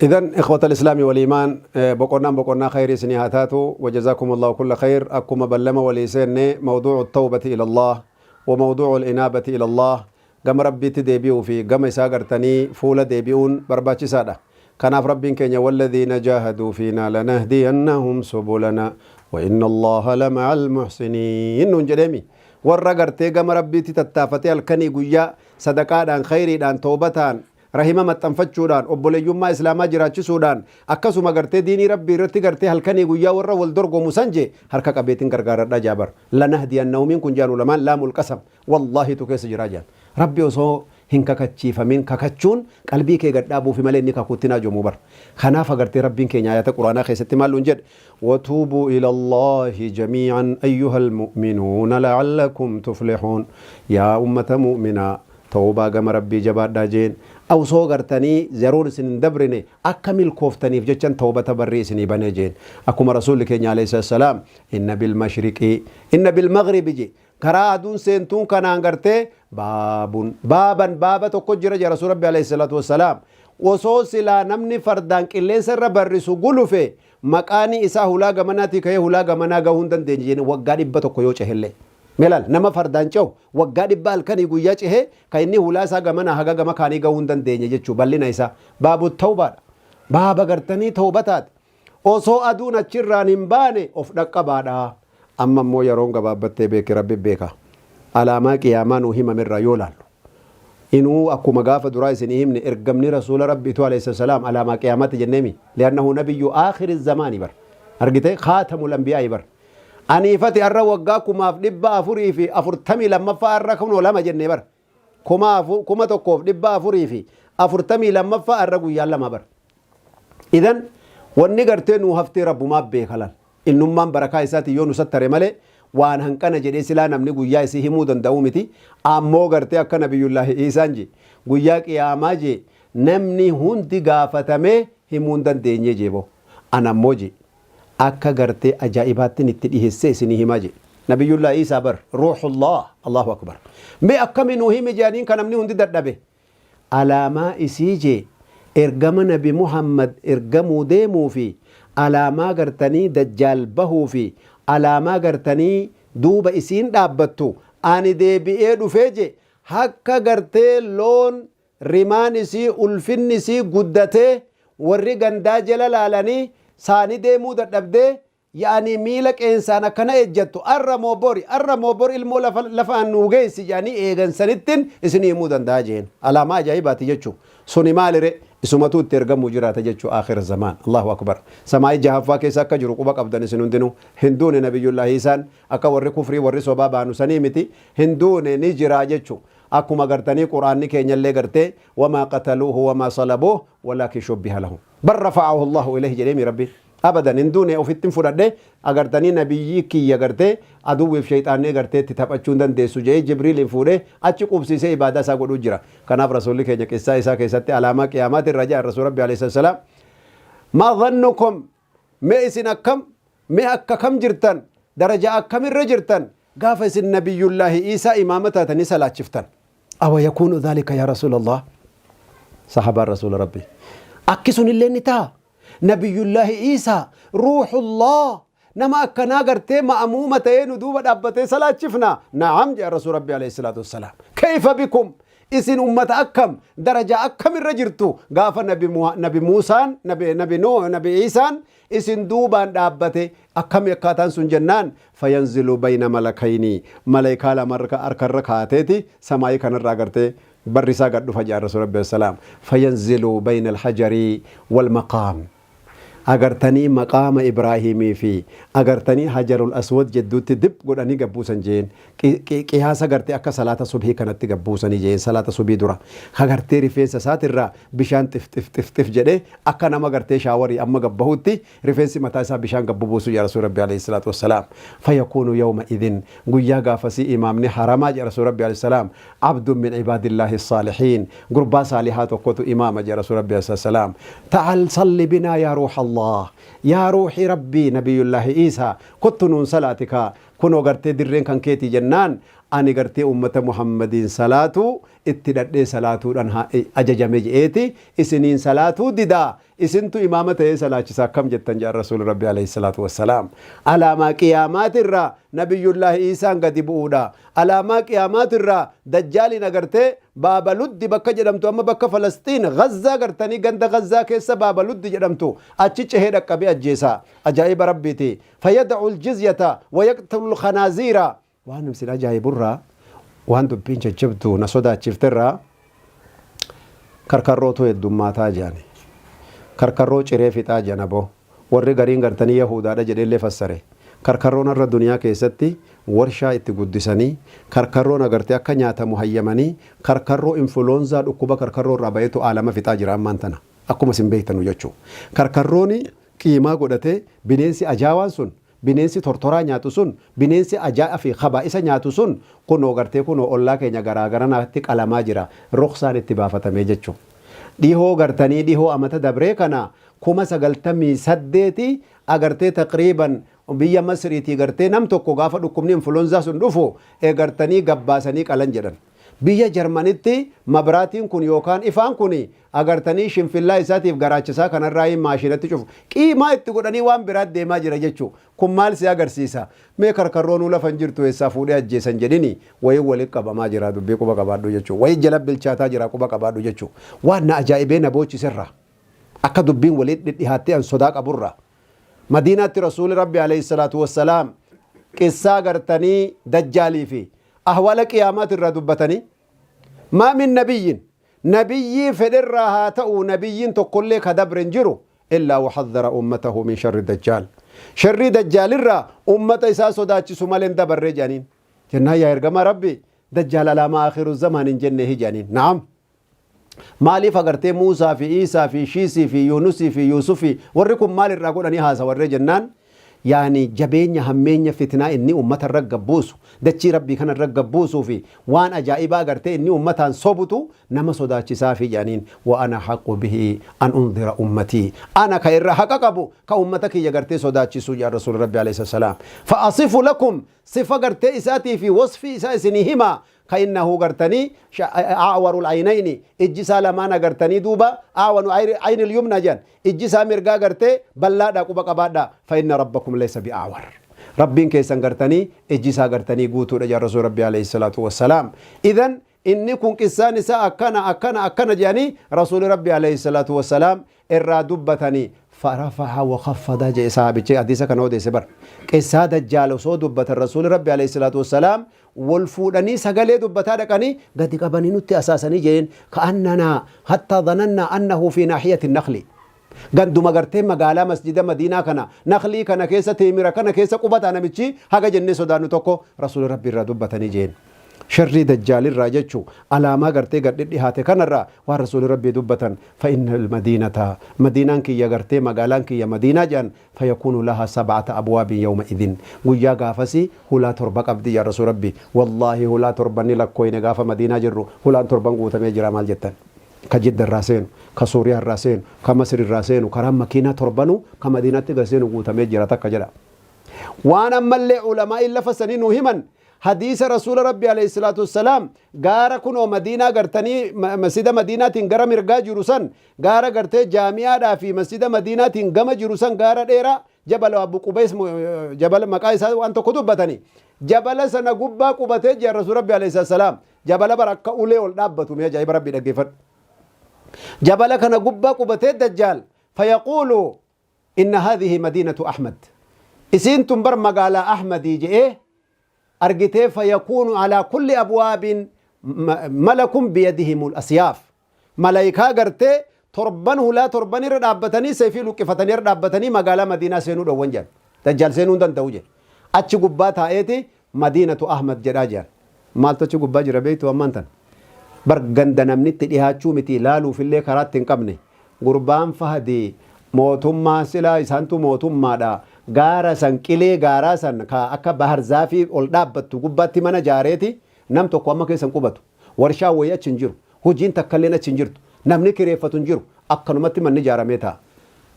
إذن إخوة الإسلام والإيمان، boqonnaan boqonnaa khayrii isinii haa taatu. وجزاكم الله كل خير. Akkuma ballama walii seenne، موضوع التوبة إلى الله وموضوع الإنابة إلى الله، gama Rabbiitti deebi'uu fi gama isaa gartanii fuula deebi'uun barbaachisaadha. Kanaaf Rabbiin keenya والذين جاهدوا فينا لنهدينهم سبلنا وإن الله لمع المحسنين nuun jedheemi. Warra gartee gama Rabbiitti tattaafatee halkanii guyyaa sadaqaadhaan, khayriidhaan, toobataan, rahima maxxanfachuudhaan, obboleeyyummaa Islaamaa jiraachisuudhaan, akkasuma gartee diinii Rabbii irratti gartee halkanii guyyaa warra wal dorgomu san jee harka qabeetiin gargaaradha jaabar. لنهدينهم iin kun jaan ulamaan لام القسم wallaahitu keessa jiraa jaan. Rabbi osoo hin kakachiifamin kakachuun qalbii kee gadhaabuufi malee inni kakuutti naa bar. Kanaaf agartee Rabbiin keenya ayata Quraanaa keessatti maal nuun jedhe? وتوبوا إلى الله جميعا أيها المؤمنون لعلكم تفلحون. Yaa ummata mu'minaa, tawbaa gama Rabbii jabaadhaa jeen. Osoo gartanii yeroon isin hin dabrine akka milkooftaniif jechan tawbata barrii isinii banee jeen. Akkuma Rasuulli keenya عليه السلام إن بالمشرق إن بالمغرب je, karaa aduun seentuun kanaan gartee باب بابا baaba tokko jira jee Rasuul Rabbi عليه الصلاة والسلام. Osoo silaa namni fardaan qilleensa irra barrisu gulufe, maqaani isaa hulaa gamanaatii ka'ee hulaa gamanaa gahuu hin dandeenye jeen, waggaa 100 yoo cehellee. Melal nama fardaan cehu waggaa 100 halkanii guyyaa cehee kan inni hulaa isaa gamanaa haga gama kaanii gahuu hin dandeenye jechuu. Bal'ina isaa باب التوبة dha. Baaba gartanii tawbataati. Osoo aduun achirraan hin baane of dhaqqabaadha. Amma immoo yeroon gabaabbattee beeki, Rabbi beeka. Alaamaa qiyaamaa nuu himamirraa yoo laallu. Inuu akkuma gaafa duraa isinii himne, ergamni Rasuula Rabbiitu عليه السلام alaamaa qiyaamaatti jenneemi. لأنه نبي آخر الزمان bar. Argite, خاتم الأنبياء bar. Aniifati har'a waggaa 1442ffaa har'a kunoo lama jennee bar. 1442ffaa har'a guyyaan lama bar. Idan wanni gartee nuu haftee Rabbumaaf beekalan. Innummaan barakaa isaatiin yoo nu sattare malee waan hanqana jedhee silaa namni guyyaa isii himuu danda'u miti. Ammoo gartee akka Nabiyullaahi Iisaan je, guyyaa qiyaamaa je namni hundi gaafatamee himuu hin dandeenye jeebo. Anammoo je akka gartee ajaa'ibaattiin itti dhiheessee isinii himaa je. Nabiyullaahi Iisaa bar روح الله، الله أكبر. Mee akkami nuu himi jedhaniin kan namni hundi dadhabe. Alaamaa isii jee, ergama Nabi Muhammad ergamuu deemuu fi alaamaa gartanii Dajjaal bahuu fi alaamaa gartanii duuba isiin dhaabbattu, ani deebi'ee dhufee je, hakka gartee loon rimaan isii ulfinni isii guddatee warri gandaa jala laalanii saani deemuu dadhabdee yaani miila qeensaan akkana ejjattu, arra moo bori, arra moo bori ilmoo lafaan nuu geessi jedhanii eegan sanittin isinii himuu danda'a jeen. Alaamaa ajaa'ibaati jechuu. Suni maalire? Isumatu itti ergamuu jiraata jechuu, آخر الزمان. الله أكبر. Samaayii jahaffaa keessa akka jiru quba qabdan isin hundinuu. Hin duune Nabiyullaahi Isaan, akka warri kufrii warri sobaa baanu sanii miti, hin duune, ni jira jechuu. Akkuma gartanii Quraanni keenyallee gartee وما قتلوه وما صلبوه ولكن شبه لهم بل رفعه الله إليه jedheemi. Rabbi abadan hin duune, ofittin fudhadhe. Agartanii nabiyyii kiyya gartee aduwwiif shayxaannee gartee itti taphachuu hin dandeessu jedhee Jibriiliin fuudhee achi qubsiisee ibaadaa isaa godhuu jira. Kanaaf Rasuulli keenya qissaa isaa keessatti alaamaa qiyaamaati irra jedhan Rasuul Rabbi عليه السلام: ما ظنكم, mee isin akkam, mee akka kam jirtan, daraja akkamirra jirtan gaafa isin Nabiyullaahi Iisaa imaama taatanii salaachiftan? أويكون ذلك يا رسول الله? Sahabaan Rasuula Rabbi, akki sun illee ni ta'a? Nabiyullaahi Iisaa روح الله nama akkanaa gartee ma'amuuma ta'ee nu duuba dhaabbatee salaachifna? نعم jedha Rasuul Rabbi عليه الصلاة والسلام. كيف بكم, isin ummata akkam, daraja akkamirra jirtu gaafa Nabi Muusaan, Nabi Nuh, Nabi Iisaan isin duubaan dhaabbate? Akkami akkaataan sun jennaan, فينزل بين ملكين, malaayikaa lama harkarra kaateeti samaayii kanarraa gartee barri isaa gad dhufa jedha Rasuul Rabbi السلام. فينزل بين الحجر والمقام, agartanii maqaama Ibraahimii fi agartanii Hajarul Aswad jedduutti dib godhanii gabbuusan jeen. Qiyaasa gartee akka salaata subhii kanatti gabbuusanii jeen. Salaata subhii dura agartee rifeensa isaatirraa bishaan xif xif xif xif jedhee akka nama gartee shaawarii amma gabbahutti rifeensi mataa isaa bishaan gabbu buusu yaa Rasuul Rabbi عليه الصلاة والسلام. فيكون يومئذ, guyyaa gaafasii imaamni haramaa jedha Rasuul Rabbi عليه السلام, عبد من عباد الله الصالحين, gurbaa saalihaa tokkotu imaama jedha Rasuul Rabbi عليه السلام. تعال صل بنا يا روح الله, yaa ruuxi Rabbii, Nabiyullaahi Iisaa, kottu nuun salaatika, kunoo gartee dirreen kan keetii jennaan. Ani gartee ummata Muhammadiin salaatuu itti hidhadhee salaatuudhaan ajajame je'eeti isiniin salaatuu didaa, isintu imaama ta'ee salaachisa, akkam jettan jedhan Rasuuli Rabbi alayhi salaatu wassalaam. Alaamaa qiyaamaatirraa Nabiyyullaahi Iisaan gadi bu'uudha. Alaamaa qiyaamaatirraa Dajjaaliin agartee Baaba Luddi bakka jedhamtu, amma bakka Falasxiin Gazzaa gartanii ganda Gazzaa keessa Baaba Luddi jedhamtu achi cehee dhaqqabee ajjeesa. Ajaa'iba Rabbiiti. Fayyada'ul jizyata wayaqtulul khanaaziira. Waan isin ajaa'iburraa, waan dubbiin jajjabdu na sodaachifterraa, karkarrootu heddummaataa jedhani. Karkarroo ciree fixaa jedhan aboo. Warri gariin gartanii Yahuudaadha jedheellee fassare. Karkarroon har'a duniyaa keessatti warshaa itti guddisanii, karkarroon agartee akka nyaatamu hayyamanii, karkarroo infuloonzaa dhukkuba karkarroo irraa bahetu aalama fixaa jira ammaan tana. Akkuma isin beektanu jechuu. Karkarrooni qiimaa godhatee bineensi ajaawaan sun, bineensi tortoraa nyaatu sun, bineensi ajaa'a fi khabaa'isa nyaatu sun kunoo gartee kunoo ollaa keenya garaa garanaatti qalamaa jira. Rukhsaan itti baafatamee jechuu. Dhihoo gartanii dhihoo amata dabree kana 98,000 agartee taqriiban biyya Masriitii gartee nam tokko gaafa dhukkubni influenza sun dhufu gartanii gabbaasanii qalan jedhan. Biyya Jarmanitti mabraatiin kun yookaan ifaan kun agartanii shinfillaa isaatiif garaacha isaa kanarraa maashinatti cufu. Qiimaa itti godhanii waan biraatti deemaa jira jechuu. Kun maal si agarsiisa? Mee karkarroonuu lafa hin jirtu eessaa fuudhee ajjeesan jedhini wayiin walitti qabamaa jira dubbii quba qabaadhu jechuu. Wayii jala bilchaataa jira quba qabaadhu jechuu. Waan na ajaa'ibee na boochiserraa. Akka dubbiin walitti dhidhihaattee an sodaa qaburraa. Madiinaatti Rasuuli Rabbi alayhi salaatu wassalaam qissaa gartanii dajjaalii fi ahwaala qiyaamaati irraa dubbatanii, maa min nabiyyin, nabiyyii fedherraa haa ta'u, nabiyyiin tokkollee ka dabre hin jiru illaa waxadhara ummatahu min sharri dajjaal, sharrii dajjaalirraa ummata isaa sodaachisu malee hin dabarree jedhaniin. Jennaan, yaa ergamaa Rabbi, dajjaal alaamaa akhiru zamaan hin jenne jedhaniin. Na'am, maaliif agartee Muusaa fi Iisaa fi Shiisii fi Yuunusii fi Yuusufii warri kun maal irraa godhanii haasawarree jennaan, yaani jabeenya hammeenya fitnaa inni ummata irra gabbuusu, dachii Rabbii kana irra gabbuusuu fi waan ajaa'ibaa agartee inni ummataan sobutu nama sodaachisaafi jedhaniin. Wa ana haqu bihi an undhira ummatii, ana ka irra haqa qabu ka ummata kiyya gartee sodaachisuu jedhan Rasuuli Rabbi alayhi salaam. Fa asifu lakum, sifa gartee isaatii fi wasfii isaa isinii himaa. Ka innahu gartanii a'warul aynayni, ijji isaa lamaan agartanii duuba a'wanu aynil yumna jedhan, ijji isaa mirgaa gartee ballaadha, quba qabaadha. Fa inna rabbakum laysa bi'awar, Rabbiin keessan gartanii ijji isaa gartanii guutuudha jedhan Rasuul Rabbi alayhi salaatu wassalaam. Idan inni kun qissaan isaa akkana akkana akkana jedhanii Rasuuli Rabbi alayhi salaatu wassalaam irraa dubbatanii. Farafa'a wa khaffada jedhe sahaabichi hadiisa kana odeesse. Bar qissaa dajjaal osoo dubbatan Rasuuli Rabbi alayhi salaatu wassalaam wal fuudhanii sagalee dubbataa dhaqanii gadi qabanii nutti asaasanii jedheen. Ka'annanaa hattaa dhanannaa annahu fi naahiyati nakli, ganduma gartee magaalaa masjida Madiinaa kana naklii kana keessa, teemira kana keessa qubataa namichi haga jennee sodaannu tokko Rasuuli Rabbi irraa dubbatanii jeen. Sharrii dajjaalirraa jechu alaamaa gartee gad dhidhihaate kanarraa waan Rasuuli Rabbii dubbatan. Fa inna almadiinata, Madiinaan kiyya gartee magaalaan kiyya Madiinaa jedhan, fayakuunu lahaa sab'ata abwaabin yawma idhin, guyyaa gaafasii hulaa torba qabdi jedhan Rasuuli Rabbii. Wallaahi hulaa torban ni lakkooyne, gaafa Madiinaa jirru hulaan torban guutamee jira. Maal jettan? Ka Jidda irraa seenu, ka Suuriyaa irraa seenu, ka Masri irraa seenu, karaan makiinaa torbanuu ka Madiinaatti gad seenu guutamee jira takka jedha. Waan ammallee ulamaa'iin lafa sanii nu himan, hadiisa Rasuula Rabbi alayhi salaatu wassalaam, gaara kunoo Madiinaa gartanii masjida Madiinaatiin gara mirgaa jiru san, gaara gartee jaami'aadhaa fi masjida Madiinaatiin gama jiru san, gaara dheeraa jabala Abu Qubays, jabala maqaa isaa waan tokko dubbatanii, jabala sana gubbaa qubatee jira Rasuula Rabbi alayhi salaam. Jabala bara akka ulee ol dhaabbatu, mee ajaa'iba Rabbii dhaggeeffadhu. Jabala kana gubbaa qubatee dajjaal, fayaquulu inna haadhihi madiinatu Ahmad, isiin tun bar magaalaa Ahmadii je'ee argitee, fayakuunu alaa kulli abwaabin malakun biyadihimul asyaaf, malaykaa gartee torban hulaa torban irra dhaabbatanii seefii luqqifatanii irra dhaabbatanii magaalaa Madiinaa seenuu dhowwan jedhan. Dajjaal seenuu hin danda'u jedhe. Achi gubbaa taa'eeti madiinatu Ahmad jedhaa jedhan. Maaltu achi gubbaa jira beektu ammaan tan? Bar ganda namni itti dhihaachuu miti laaluufillee karaatti hin qabne. Gurbaan Fahdi mootummaa silaa isaantu mootummaadha. Gaara san, qilee gaaraa san ka akka bahar zaafii ol dhaabbattu gubbaatti mana jaareeti nam tokko amma keessa hin qubatu. Warshaan wayii achi hin jiru. Hojiin takkalleen achi hin jirtu. Namni kireeffatu hin jiru. Akkanumatti manni ijaaramee taa'a.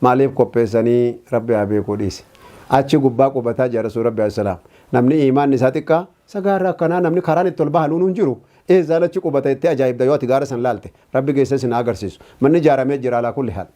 Maaliif qopheessanii Rabbi haa beekuu dhiisi. Achi gubbaa qubataa jira Rasuul Rabbi alayhi salaam. Namni iimaanni isaa xiqqaa Isa gaarra akkanaa namni karaan itti ol bahan hin jiru. Eessaan achi qubata jettee ajaa'ibda yoo ati gaara san laalte. Rabbi geessee sin agarsiisu. Manni ijaaramee jira alaa kulli haal.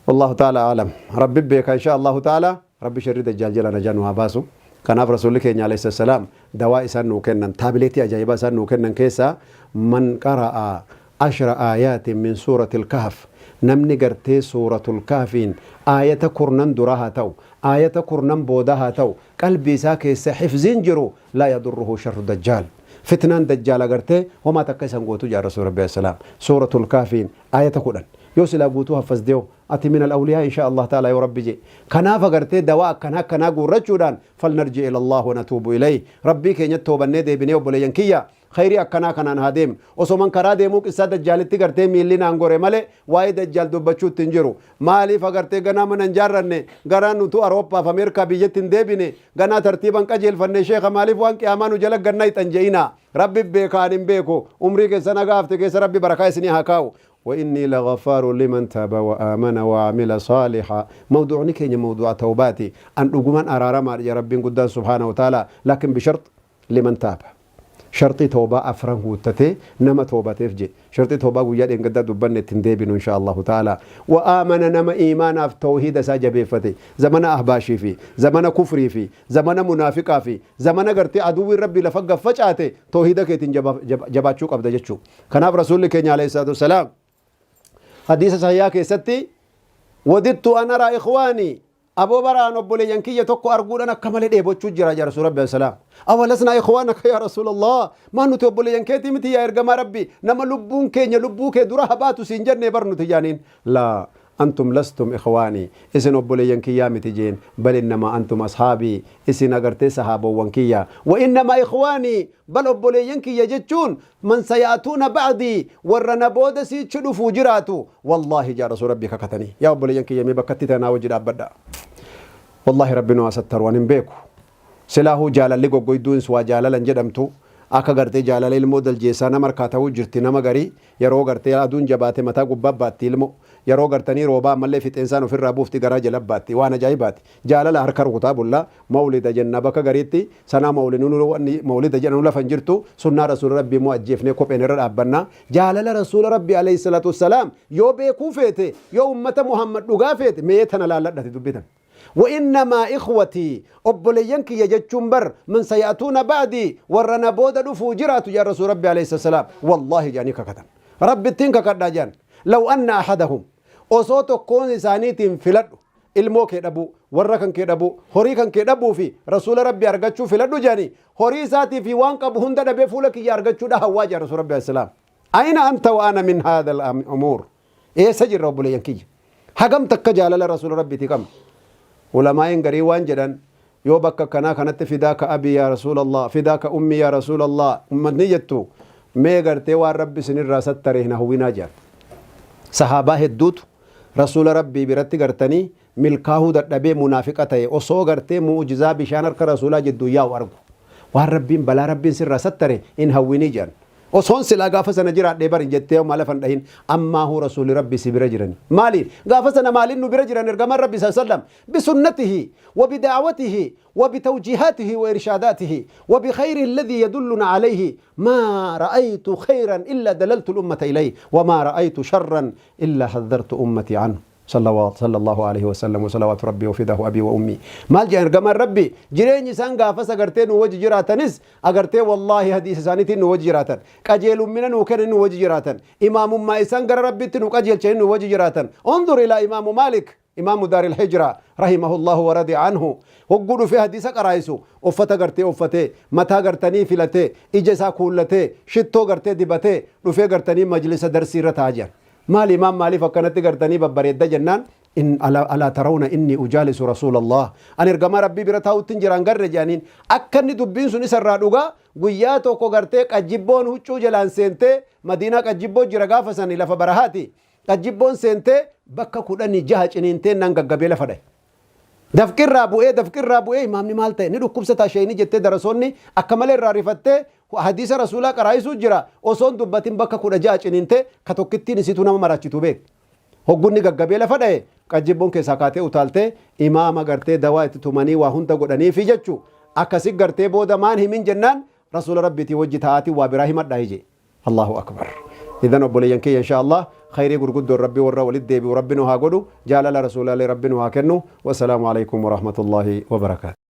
والله تعالى أعلم. ربي بك إن شاء الله تعالى. ربي شر دجال جل نجا نو باسو. Kanaaf Rasuulli keenya alayhi salaam dawaa isaan nuu kennan, taabileetii ajaa'ibaa isaan nuu kennan keessaa من قرأ 10 آيات من سورة الكهف, namni gartee suuratul kahfiin aayata 10 duraa haa ta'u, aayata 10 boodaa haa ta'u, qalbii isaa keessa xifziin jiru, لا يضره شر الدجال, fitnaan dajjaal agartee homaa takka isan gootu jaa Rasuul Rabbi salaam. Suuratul kahfiin aayata 10 yoo silaa guutuu haffazdeeho ati من الأولياء إن شاء الله تعالى yoo Rabbi je. Kanaaf agartee dawaa akkana akkanaa guurrachuudhaan فلنرجع إلى الله ونتوب إليه, Rabbii keenyatti toobannee deebinee, obboleeyyan kiyya, khayrii akkanaa kanaan haa deemnu. Osoman karaa deemuu qissaa dajjaalitti gartee miilli naan gore malee waa'ee dajjaal dubbachuutti hin jiru. Maaliif agartee ganaa mana hin jaarranne, ganaa nutu Awurooppaaf Ameerikaa biyyatti hin deebine, ganaa tartiiban qajeelfanne? Sheeka, maaliif waan qiyaamaa nu jala ganna ixan je'ina? Rabbi beekaan hin beeku. Umrii keessa nagaafte keessa Rabbi barakaa isinii haa kaa'u. وإني لغفار لمن تاب وآمن وعمل صالحا. موضوع كينيا موضوع توباتي. أن أقوم أرارما يا ربي قدام سبحانه وتعالى، لكن بشرط لمن تاب. Sharxii toobaa afran guuttatee nama toobateef je. Sharxii toobaa guyyaa dheengaddaa dubbanne ittiin deebinu إن شاء الله تعالى. وآمن, nama iimaanaaf tawhiida isaa jabeeffate. Zamana ahbaashii fi zamana kufrii fi zamana munaafiqaa fi zamana gartee aduwwiin Rabbii lafa gaffacaate tawhiida keetiin jabaachuu qabda jechuu. Kanaaf Rasuulli keenya alayhi salaatu wasalaam hadiisa sahiyaa keessatti "وددت أن أرى إخواني", aboo baraan obboleeyyan kiyya tokko arguudhaan akka malee dheebochuu jira jaa Rasuul Rabbi salaam. "أولسنا إخوانك يا رسول الله?" Maa nuti obboleeyyan keetii miti yaa ergamaa Rabbi? Nama lubbuun keenya lubbuu kee dura habaatu siin jennee bar nuti jaaniin. "لا, أنتم لستم إخواني", isin obboleeyyan kiyyaa miti jeen. "بل إنما أنتم أصحابي", isin agartee sahaabowwan kiyya. "وإنما إخواني", bal obboleeyyan kiyya jechuun "من سيأتون بعدي", warra na booda siichi dhufuu jiraatu. Wallaahi jaa Rasuul Rabbii kakatanii. Yaa obboleeyyan kiyya, mee bakkatti tanaa wajji dhaabbadha. Wallahi Rabbi nu asattaru. An hin beeku, silaahuu jaalalli goggoyduun waa jaalalan jedhamtu akka gartee jaalala ilmoo daljeessaa nama harkaa ta'uu jirti. Nama garii yeroo gartee aduun jabaate mataa gubbaa baatti ilmoo, yeroo gartanii roobaa ammallee fixeensaan ofirraa buufti, garaa jala baatti. Waan ajaa'ibaati. Jaalala harka rukutaa bullaa mawlida jenna bakka gariitti. Sanaa mawlida jedhanu lafa hin jirtu. Sunnaa Rasuula Rabbii immoo ajjeefnee kopheen irra dhaabbanna. Jaalala Rasuula Rabbii alayhi salaatu wassalaam yoo beekuu feete, yoo ummata Muhammad dhugaa feete, mee tana laalladhati dubbitan. "وإنما إخوتي", obboleeyyan kiyya jechuun bar "من سيأتون بعدي", warra na booda dhufuu jiraatu jaan Rasuul Rabbi alayhi salaam. Wallaahi jaanii kakatan, Rabbittiin kakadhaa jaan. "لو أن أحدهم", osoo tokkoon isaaniitiin filadhu, ilmoo kee dhabuu, warra kan kee dhabuu, horii kan kee dhabuu fi Rasuula Rabbi argachuu filadhu jaanii, horii isaatii fi waan qabu hunda dhabee fuula kiyya argachuudha hawwaa jaan Rasuul Rabbi alayhi salaam. أين أنت وأنا من هذا الأمور? Eessa jirra, obboleeyyan kiyya? Hagam takka jaalala Rasuula Rabbiiti qabna? Ulamaa'in garii waan jedhan, yoo bakka kanaa kanatti "فداك أبي يا رسول الله, فداك أمي يا رسول الله" ummatni jettu, mee gartee waan Rabbi isinirraa sattare hin hawwinaa jedhan. Sahaabaa hedduutu Rasuula Rabbii biratti gartanii milkaahuu dadhabee munaafiqa ta'e, osoo gartee mu'ujizaa bishaan harka Rasuulaa jidduu yaa'u argu. Waan Rabbiin balaa Rabbiin sirraa sattare hin hawwinii jedhan. Osoon silaa gaafa sana jiraadhee bari jettee homaa lafa hin dhahin. Ammaahuu Rasuulli Rabbi si bira jirani. Maaliin gaafa sana maaliin nu bira jiran ergamaan Rabbi sallam? بسنته وبدعوته وبتوجيهاته وإرشاداته وبخير الذي يدلنا عليه. ما رأيت خيرا إلا دللت الأمة إليه وما رأيت شرا إلا حذرت أمتي عنه, صلى الله عليه وسلم وصلوات ربي وفداه أبي وأمي. Maal jedhan ergamaan Rabbi? Jireenyi isaan gaafas agartee nu wajji jiraatanis agartee wallaahi hadiisa isaaniitiin nu wajji jiraatan, qajeelummina nu kennan nu wajji jiraatan, imaamummaa isaan gara Rabbitti nu qajeelchanii nu wajji jiraatan. انظر إلى إمام مالك, إمام دار الهجرة رحمه الله ورضي عنه. Hogguu dhufee hadiisa qaraa'isu uffata gartee uffatee, mataa gartanii filatee, ija isaa kuullatee, shittoo gartee dibatee dhufee gartanii majlisa darsii irra taa'aa jiran. Maal imaam maaliif akkanatti gartanii babbareedda jennaan, "إن ألا ترون إني أجالس رسول الله?" Ani ergamaa Rabbii bira taa'utti hin jiraan garre jedhaniin. Akka inni dubbiin sun isarraa dhugaa, guyyaa tokko gartee qajjibboon huccuu jalaan seentee, Madiinaa qajjibboo jira gaafa sani, lafa barahaati, qajjibboon seentee bakka 16 ciniintee nan gaggabee lafa dhaye. Dafqirraa bu'ee, dafqirraa bu'ee, imaamni maal ta'e, ni dhukkubsataa sheeyni jettee darasoonni akka malee irraa rifattee, hadiisa Rasuulaa qaraayisuu jira osoon dubbatin bakka 16 ciniintee ka tokkittiin isitu nama marachitu beek. Hoggunni gaggabee lafa dhaye qajjibboon keessaa kaatee utaaltee imaama gartee dawaa itti tumanii waa hunda godhaniifi jechuu. Akkasi gartee booda maan himin jennaan, Rasuula Rabbiitii wajji ta'aatii waa biraa himadhaa jee. Allahu akbar. Idan obboleeyyan kiyya, insha Allah khayrii gurguddoon Rabbi warra walitti deebi'u Rabbi nu haa godhu, jaalala Rasuulaalee Rabbi nu haa kennu. Wassalaamu alaikum warahmatullaahi wabarakaatu.